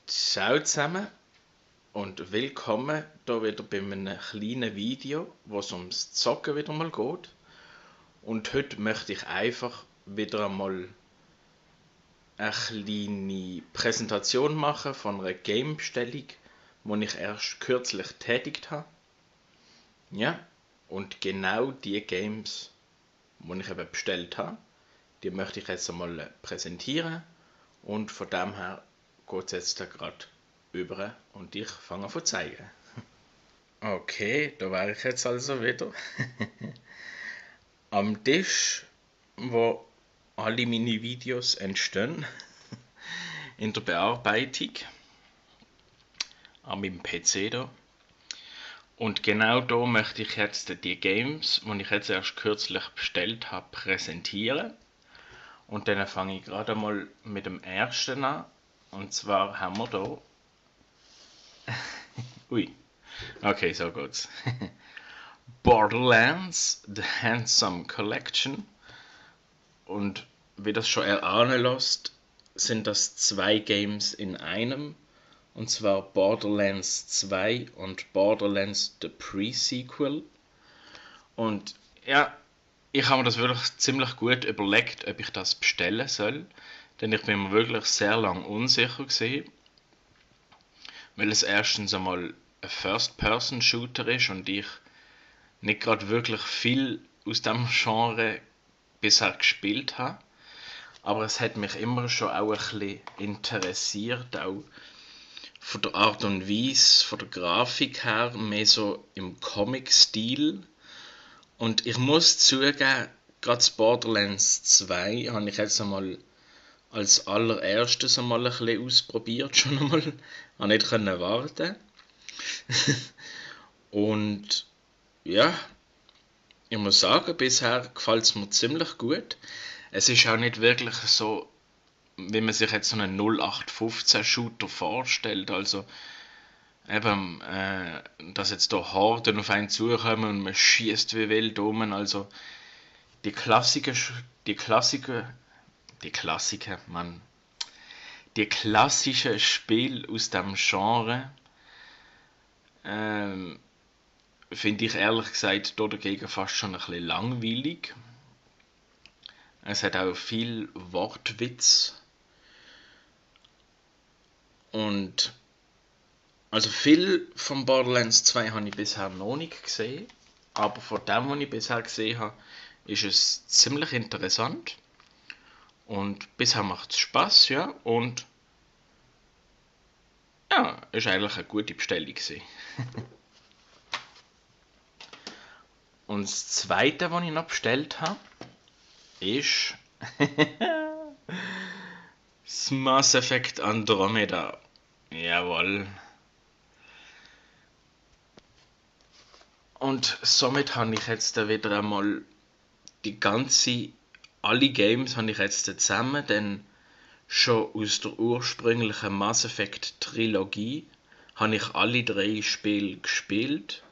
Ciao zusammen und willkommen hier wieder bei einem kleinen Video, wo es ums Zocken wieder mal geht. Und heute möchte ich einfach wieder einmal eine kleine Präsentation machen von einer Game-Bestellung, die ich erst kürzlich tätigt habe. Ja, und genau die Games, die ich eben bestellt habe, die möchte ich jetzt einmal präsentieren. Und von dem her geht es jetzt gerade über und ich fange an zu zeigen. Okay, da wäre ich jetzt also wieder. Am Tisch, wo alle meine Videos entstehen, in der Bearbeitung, an meinem PC da. Und genau da möchte ich jetzt die Games, die ich jetzt erst kürzlich bestellt habe, präsentieren. Und dann fange ich gerade mal mit dem ersten an. Und zwar haben wir da. Ui. Okay, so geht's. Borderlands, The Handsome Collection. Und wie das schon erahnen lässt, sind das zwei Games in einem. Und zwar Borderlands 2 und Borderlands The Pre-Sequel. Und ja, ich habe mir das wirklich ziemlich gut überlegt, ob ich das bestellen soll. Denn ich bin mir wirklich sehr lang unsicher gewesen. Weil es erstens einmal ein First-Person-Shooter ist und ich nicht gerade wirklich viel aus dem Genre bisher gespielt habe. Aber es hat mich immer schon auch ein bisschen interessiert, auch von der Art und Weise, von der Grafik her, mehr so im Comic-Stil. Und ich muss zugeben, gerade Borderlands 2 habe ich jetzt einmal als allererstes einmal ein bisschen ausprobiert, schon einmal. Ich konnte nicht warten. Und ja, ich muss sagen, bisher gefällt es mir ziemlich gut. Es ist auch nicht wirklich so, wie man sich jetzt so einen 0815-Shooter vorstellt. Also eben, dass jetzt da Horden auf einen zukommen und man schießt wie wild um. Also die Klassiker, die Klassiker, die Klassiker, Mann. Die klassischen Spiele aus dem Genre finde ich ehrlich gesagt dagegen fast schon ein bisschen langweilig. Es hat auch viel Wortwitz. Und also viel von Borderlands 2 habe ich bisher noch nicht gesehen. Aber von dem, was ich bisher gesehen habe, ist es ziemlich interessant. Und bisher macht es Spaß, ja. Und ja, ist eigentlich eine gute Bestellung gewesen. Und das zweite, was ich noch bestellt habe, ist das Mass Effect Andromeda. Jawohl. Und somit habe ich jetzt wieder einmal alle Games habe ich jetzt zusammen, denn schon aus der ursprünglichen Mass Effect Trilogie habe ich alle 3 Spiele gespielt.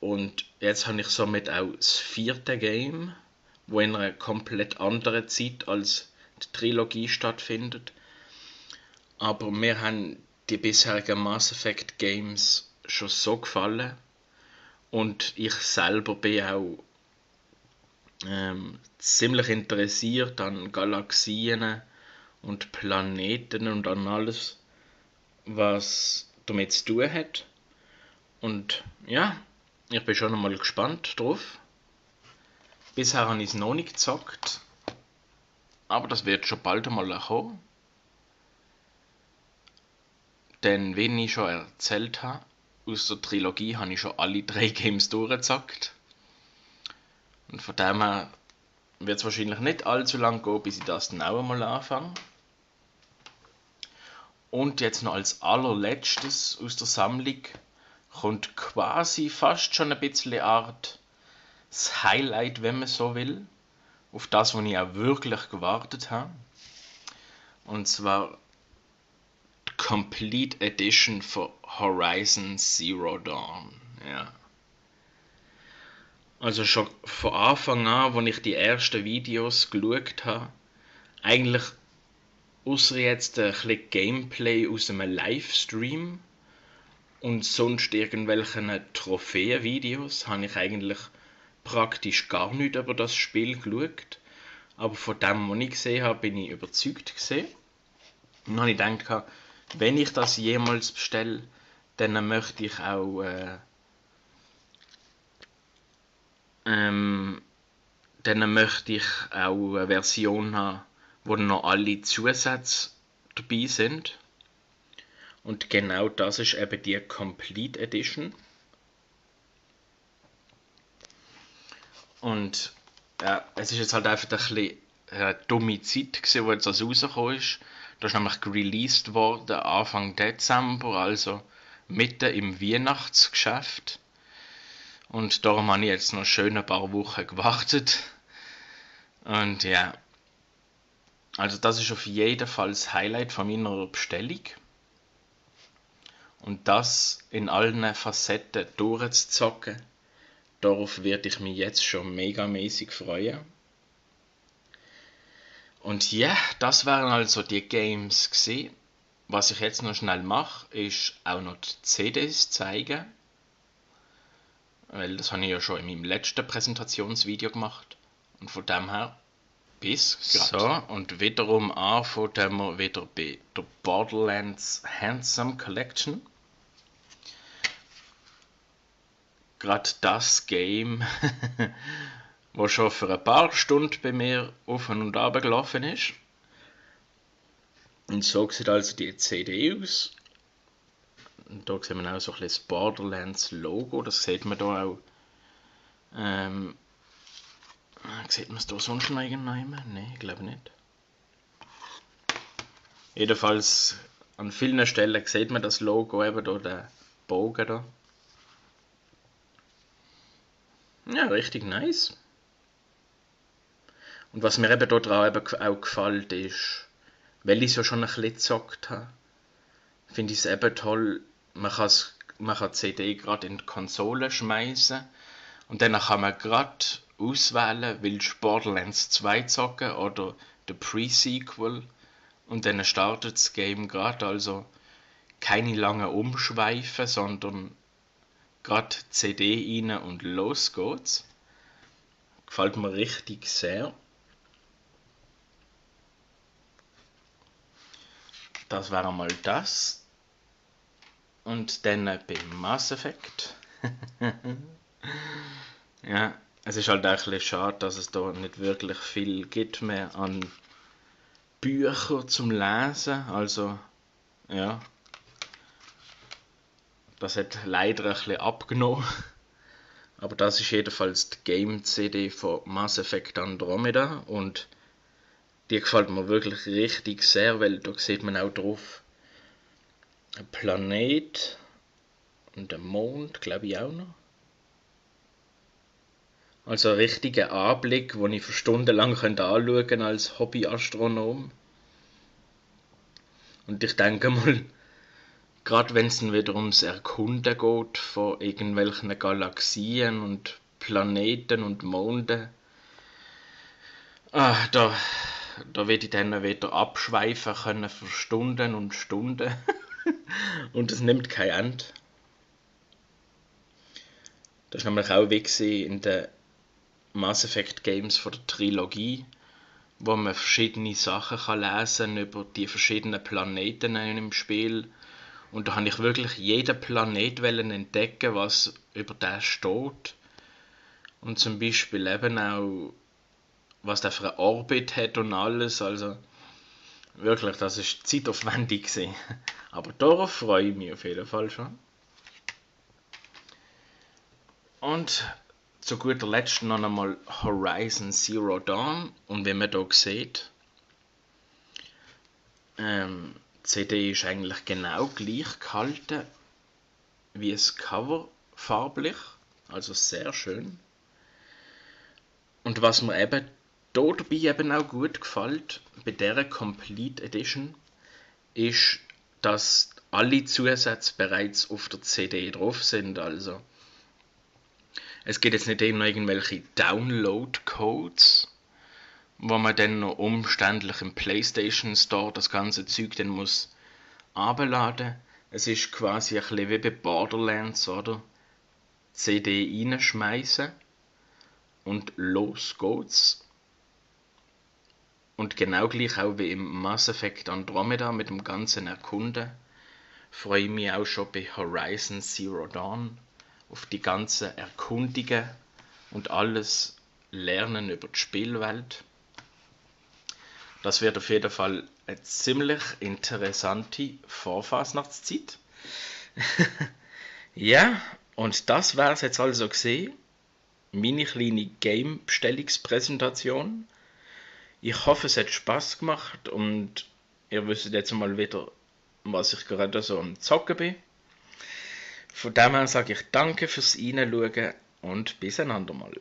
Und jetzt habe ich somit auch das 4. Game, wo in einer komplett anderen Zeit als die Trilogie stattfindet. Aber mir haben die bisherigen Mass Effect Games schon so gefallen. Und ich selber bin auch ziemlich interessiert an Galaxien und Planeten und an alles, was damit zu tun hat. Und ja, ich bin schon einmal gespannt drauf. Bisher habe ich es noch nicht gezockt, aber das wird schon bald einmal kommen. Denn wie ich schon erzählt habe, aus der Trilogie habe ich schon alle 3 Games durchgezockt. Und von dem her wird es wahrscheinlich nicht allzu lang gehen, bis ich das dann auch einmal anfange. Und jetzt noch als allerletztes aus der Sammlung kommt quasi fast schon ein bisschen Art das Highlight, wenn man so will, auf das, was ich auch wirklich gewartet habe. Und zwar die Complete Edition für Horizon Zero Dawn. Ja. Also schon von Anfang an, als ich die ersten Videos geschaut habe, eigentlich Außer jetzt ein bisschen Gameplay aus einem Livestream und sonst irgendwelchen Trophäenvideos habe ich eigentlich praktisch gar nicht über das Spiel geschaut. Aber von dem, was ich gesehen habe, bin ich überzeugt gewesen. Und dann habe ich gedacht, wenn ich das jemals bestelle, dann möchte ich auch eine Version haben, wo noch alle Zusätze dabei sind. Und genau das ist eben die Complete Edition. Und ja, es ist jetzt halt einfach ein bisschen eine dumme Zeit gewesen, wo jetzt das rausgekommen ist. Das ist nämlich released worden Anfang Dezember, also mitten im Weihnachtsgeschäft. Und darum habe ich jetzt noch schön ein paar Wochen gewartet. Und ja, also das ist auf jeden Fall das Highlight von meiner Bestellung. Und das in allen Facetten durchzuzocken, darauf werde ich mich jetzt schon megamäßig freuen. Und ja, das wären also die Games gewesen. Was ich jetzt noch schnell mache, ist auch noch die CDs zeigen. Weil das habe ich ja schon in meinem letzten Präsentationsvideo gemacht. Und von dem her, bis grad. So, und wiederum anfangen wir wieder bei der Borderlands Handsome Collection. Gerade das Game, wo schon für ein paar Stunden bei mir auf und ab gelaufen ist. Und so sieht also die CD aus. Und da sieht man auch so ein bisschen das Borderlands Logo, das sieht man da auch. Sieht man es da sonst noch irgendwann? Nein, ich glaube nicht. Jedenfalls an vielen Stellen sieht man das Logo, eben da, den Bogen da. Ja, richtig nice. Und was mir eben da dran auch gefällt ist, weil ich es ja schon ein bisschen gezockt habe, finde ich es eben toll, man kann die CD gerade in die Konsole schmeißen und dann kann man gerade auswählen, willst du Borderlands 2 zocken oder der Pre-Sequel und dann startet das Game gerade, also keine langen Umschweife, sondern gerade CD rein und los geht's. Gefällt mir richtig sehr. Das wäre einmal das. Und dann beim Mass Effect. Ja, es ist halt ein bisschen schade, dass es da nicht wirklich viel gibt mehr an Büchern zum Lesen. Also, ja. Das hat leider ein bisschen abgenommen. Aber das ist jedenfalls die Game-CD von Mass Effect Andromeda. Und die gefällt mir wirklich richtig sehr, weil da sieht man auch drauf ein Planet und ein Mond, glaube ich auch noch. Also ein richtiger Anblick, den ich für stundenlang anschauen könnte als Hobbyastronom. Und ich denke mal, gerade wenn es dann wieder ums Erkunden geht von irgendwelchen Galaxien und Planeten und Monden, da werde ich dann wieder abschweifen können für Stunden und Stunden. Und es nimmt kein Ende. Das war nämlich auch wie in den Mass Effect Games von der Trilogie, wo man verschiedene Sachen lesen kann über die verschiedenen Planeten im Spiel. Und da habe ich wirklich jeden Planet entdecken, was über den steht. Und zum Beispiel eben auch, was der für eine Orbit hat und alles. Also wirklich, das ist zeitaufwendig gewesen. Aber darauf freue ich mich auf jeden Fall schon. Und zu guter Letzt noch einmal Horizon Zero Dawn. Und wie man hier sieht, die CD ist eigentlich genau gleich gehalten wie das Cover, farblich. Also sehr schön. Und was mir eben hier dabei eben auch gut gefällt, bei dieser Complete Edition, ist, dass alle Zusätze bereits auf der CD drauf sind. Also es gibt jetzt nicht irgendwelche Download-Codes, wo man dann noch umständlich im PlayStation Store das ganze Zeug dann muss abladen. Es ist quasi ein bisschen wie bei Borderlands, oder? CD reinschmeißen und los geht's. Und genau gleich auch wie im Mass Effect Andromeda mit dem ganzen Erkunden, freue ich mich auch schon bei Horizon Zero Dawn auf die ganzen Erkundungen und alles Lernen über die Spielwelt. Das wird auf jeden Fall eine ziemlich interessante Vorfasnachtszeit. Ja, und das wäre es jetzt also gesehen. Meine kleine Game-Bestellungspräsentation. Ich hoffe, es hat Spaß gemacht und ihr wisst jetzt mal wieder, was ich gerade so am Zocken bin. Von dem her sage ich danke fürs Reinschauen und bis ein andermal.